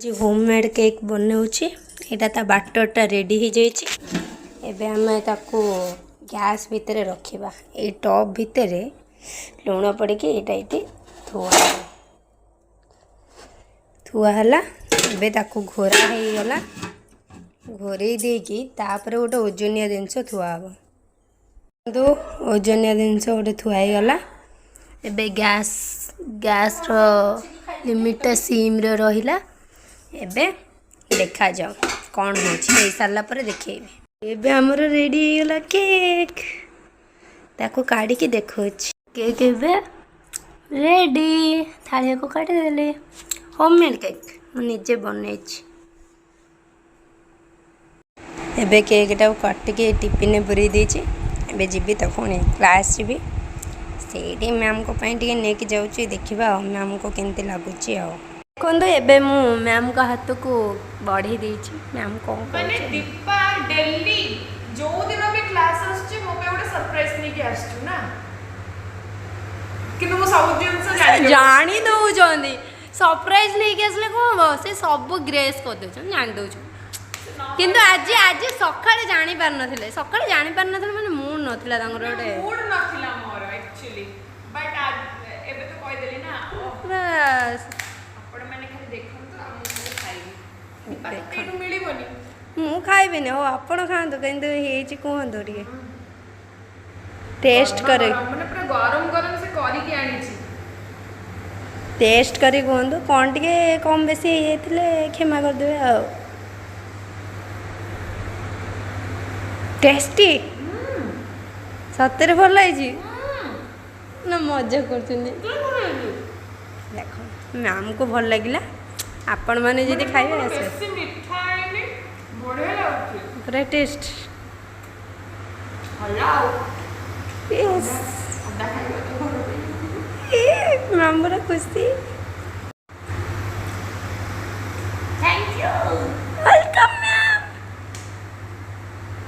ଆଜି home made cake ବନାଉଛି। ଏଇଟା ତା ବାଟରଟା ରେଡ଼ି ହେଇଯାଇଛି। ଏବେ ଆମେ ତାକୁ ଗ୍ୟାସ୍ ଭିତରେ ରଖିବା। ଏଇ ଟପ୍ ଭିତରେ ଲୁଣ ପଡ଼ିକି ଏଇଟା ଏଇଠି ଥୁଆ ହେବ। ଥୁଆ ହେଲା। ଏବେ ତାକୁ ଘୋରା ହେଇଗଲା। ଘୋରେଇ ଦେଇକି ତାପରେ ଗୋଟେ ଓଜନିଆ ଜିନିଷ ଥୁଆ ହେବ। କିନ୍ତୁ ଓଜନିଆ ଜିନିଷ ଗୋଟେ ଥୁଆ ହେଇଗଲା। ଏବେ ଗ୍ୟାସ୍ର ଲିମିଟ୍ଟା ସିମ୍ରେ ରହିଲା। ଏବେ ଦେଖାଯାଉ କ'ଣ ହେଉଛି। ହେଇସାରିଲା ପରେ ଦେଖେଇବି। ଏବେ ଆମର ରେଡ଼ି ହେଇଗଲା କେକ୍। ତାକୁ କାଢ଼ିକି ଦେଖାଉଛି। କେକ୍ ଏବେ ରେଡ଼ି। ଥାଳିଆକୁ କାଟିଦେଲି। ହୋମ୍ ମେଡ଼୍ କେକ୍ ମୁଁ ନିଜେ ବନେଇଛି। ଏବେ କେକ୍ଟାକୁ କାଟିକି ଟିଫିନରେ ପୁରେଇ ଦେଇଛି। ଏବେ ଯିବି ତ ପୁଣି କ୍ଲାସ୍ ଯିବି। ସେଇଠି ମ୍ୟାମ୍ଙ୍କ ପାଇଁ ଟିକେ ନେଇକି ଯାଉଛି। ଦେଖିବା ଆଉ ମ୍ୟାମ୍ଙ୍କୁ କେମିତି ଲାଗୁଛି। ଆଉ ଦେଖନ୍ତୁ, ଏବେ ମୁଁ ମ୍ୟାମ୍ଙ୍କ ହାତକୁ ବଢ଼େଇ ଦେଇଛି। ମ୍ୟାମ୍ କ'ଣ ମାନେ କହୁଛନ୍ତି? ଦୀପା ଡେଲି ଯୋଉ ଦିନ ବି କ୍ଲାସ୍ ଆସୁଛି, ମୋ ପାଇଁ ଗୋଟେ ସରପ୍ରାଇଜ ନେଇକି ଆସୁଛୁ ନା, କିନ୍ତୁ ମୁଁ ସବୁ ଜିନିଷ ଜାଣି ଜାଣି ଦଉଛନ୍ତି। ସରପ୍ରାଇଜ ନେଇକି ଆସିଲେ କ'ଣ ହବ? ସେ ସବୁ ଗେସ୍ କରିଦେଉଛନ୍ତି, ଜାଣି ଦଉଛନ୍ତି। କିନ୍ତୁ ଆଜି ସକାଳେ ଜାଣି ପାରିନଥିଲେ। ସକାଳେ ଜାଣି ପାରିନଥିଲେ ମାନେ ମୁଡ୍ ନଥିଲା ତାଙ୍କର ଗୋଟେ। ମୁଡ୍ ନଥିଲା ମୋର ଆକ୍ଚୁଆଲି, ବଟ୍ ଏବେ ତ କହିଦେଲି ନା। ପୁରା ଆପଣ ମାନେ ଖାଲି ଦେଖନ୍ତୁ ଆଉ ମୁଁ ଖାଲି ଖାଇବି। ଦୀପା, ତତେ ଏଇଠୁ ମିଳିବନି। ମୁଁ ଖାଇବିନି। ହଉ, ଆପଣ ଖାଆନ୍ତୁ। କେମିତି ହେଇଛି କୁହନ୍ତୁ ଟିକେ ଟେଷ୍ଟ ଗରମ କରି। ଗରମ, ମାନେ ପୁରା ଗରମ ଗରମ ସେ କରିକି ଆଣିଛି। ଟେଷ୍ଟ କରି କୁହନ୍ତୁ। କ'ଣ ଟିକେ କମ୍ ବେଶୀ ହେଇଯାଇଥିଲେ କ୍ଷମା କରିଦେବେ। ଆଉ ଟେଷ୍ଟି, ସତରେ ଭଲ ହେଇଛି ନା ମଜା କରୁଛନ୍ତି? ଦେଖ, ମ୍ୟାମ୍କୁ ଭଲ ଲାଗିଲା। ଆପଣମାନେ ଯଦି ଖାଇବେ, ଆସିବେ। ବେଶୀ ମିଠା ହେଇନି, ବଢିଆ ଲାଗୁଛି। ପୁରା ଟେଷ୍ଟ। ଭଲ ଆଉ ଅଦା ଖାଇବା ତ ଘର ପାଇଁ। ମ୍ୟାମ୍ ପୁରା ଖୁସି।